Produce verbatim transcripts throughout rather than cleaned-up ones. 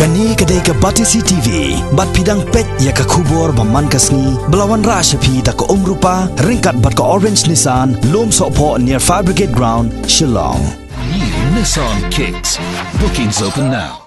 Kane ka dei ka Batesi T V, bad phi dang peit ïa ka khubor ba man ka sngi, ba la wanrah sha phi da ka Umrupa, ryngkat bad ka Orange Nissan, Lumsohphoh near Fire Brigade Ground, Shillong. New Nissan Kicks. Bookings open now.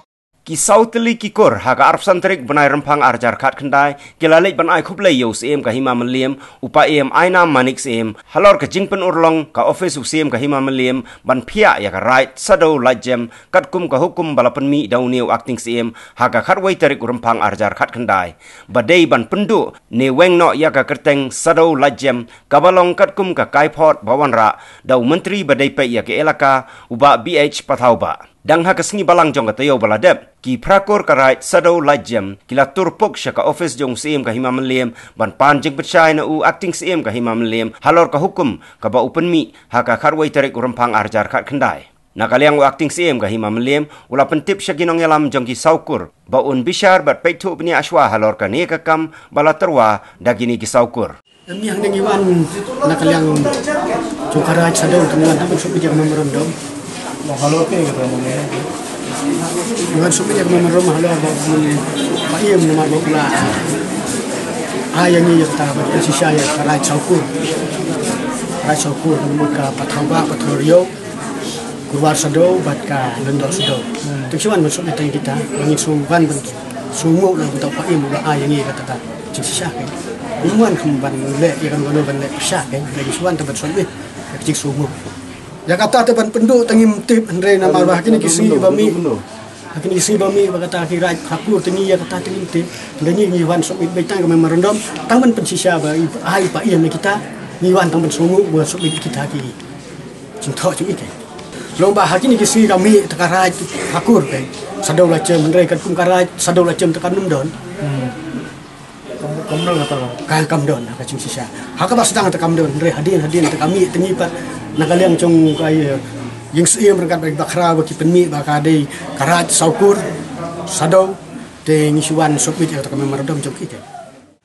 Ki saw tylli ki kur ha ka arphew san tarik bnai Rymphang arhajar khatkhyndai, ki la leit ban ai khublei ïa u Syiem ka Hima Mylliem, u Paiem Ainam Manik Syiem, halor ka jingpynurlong ka ophis u Syiem ka Hima Mylliem ban phiah ïa ka Raid Shadow Laitjem, katkum ka hukum ba la pynmih da une u Acting Syiem ha ka khatwei tarik u Rymphang arhajar khatkhyndai, ba dei ban pynduh ne weng noh ïa ka kyrteng Shadow Laitjem, kaba long katkum ka kaiphod ba wanrah da u Myntri ba dei peit ïa ka elaka, u Bah B H Pathaubah. Dang ha ka sngi Balang jong ka taïew ba la dep, ki phra kur ka Raid Shadow Laitjem ki la tur puk sha ka ophis jong u Syiem ka Hima Mylliem ban pan jingpynshai na u Acting Syiem ka Hima Mylliem halor ka hukum kaba u pynmih ha ka khatwei tarik u Rymphang arhajar khatkhyndai. Na ka liang u Acting Syiem ka Hima Mylliem u la pyntip sha ki nongïalam jong ki saw kur ba un bishar bad peit thuh bniah shuwa halor kane ka kam ba la tyrwa da kine ki saw kur. Em, ïa hangne ngi wan na ka liang jong ka Raid Shadow, ngi wan tang ban submit ïa ka memorandum. Ngi wan submit ïa ka memorandum halor ba u Paiem namar ba u la ai ïa ngi ïa kata ban pynshisha ïa ka Raid Shaw Kur. Raid Shaw Kur, namar ka Pathaubah, Pathauriaw, Kurwar Shadow bad ka Lyngdoh Shadow. Te ngi shu wan ban submit ïa kita, ngi shu wan ban shu nguh na ka bynta u Paiem u la ai ïa ngi kata ka jingshisha, ke. Ngim wan kham ban leh ïa kano kano ban leh pyrshah, ke. Ngi shu wan tang ban submit ïa ka jingshu nguh. Ïa kata te ban pynduh te ngim tip, hynrei namar ba ha kine ki sngi ba mih, ha kine ki sngi ba mih ba kata ki Raid Shakur te ngi ïa kata te ngim tip. Hynrei ngi, ngi wan submit beit tang ka memorandum tang ban pynshisha ba i, ai u Paiem ïa kita, ngi wan tang ban shu nguh, wan submit ïa kita ki jingthoh jong i, ke. Long ba ha kine ki sngi ka mih te ka Raid Shakur, ke, Shadow Laitjem, hynrei katkum ka Raid Shadow Laitjem te kam don. Hmm. Kam, kam don kata ka. Ka, kam don ha ka jingshisha. Ha kaba sdang te kam don, hynrei hadien, hadien te ka mih te ngi pat na ka liang jong ka, eh, ïing Syiem ryngkat bad ki bakhraw ba ki pynmih ba ka dei ka Raid Shakur, Shadow, te ngi shu wan submit ïa kata ka memorandum jong ki, ke.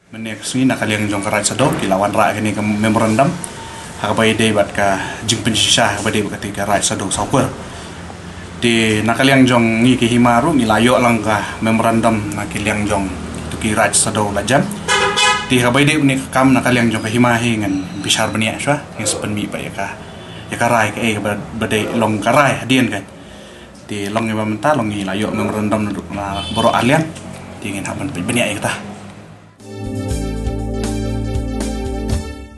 Mynne ka sngi na ka liang jong ka Raid Shadow ki la wanrah kane ka memorandum ha kaba ïadei bad ka jingpynshisha ha kaba ïadei bad kata ka Raid Shadow Shakur. Te na ka liang jong ngi ki hima ruh ngi la ïoh lang ka memorandum na ka liang jong kito ki Raid Shadow Laitjem. Te ha kaba ïadei bad kane ka kam na ka liang jong ka hima hi ngan bishar bniah shuwa, ngan sa pynmih pat ïa ka, ïa ka rai kaei kaba, ba dei long ka rai hadien, kan. Te long ïa ba mynta long ngi la ïoh memorandum naduh na baroh arliang. Te ngin hap ban peit bniah ïa kata.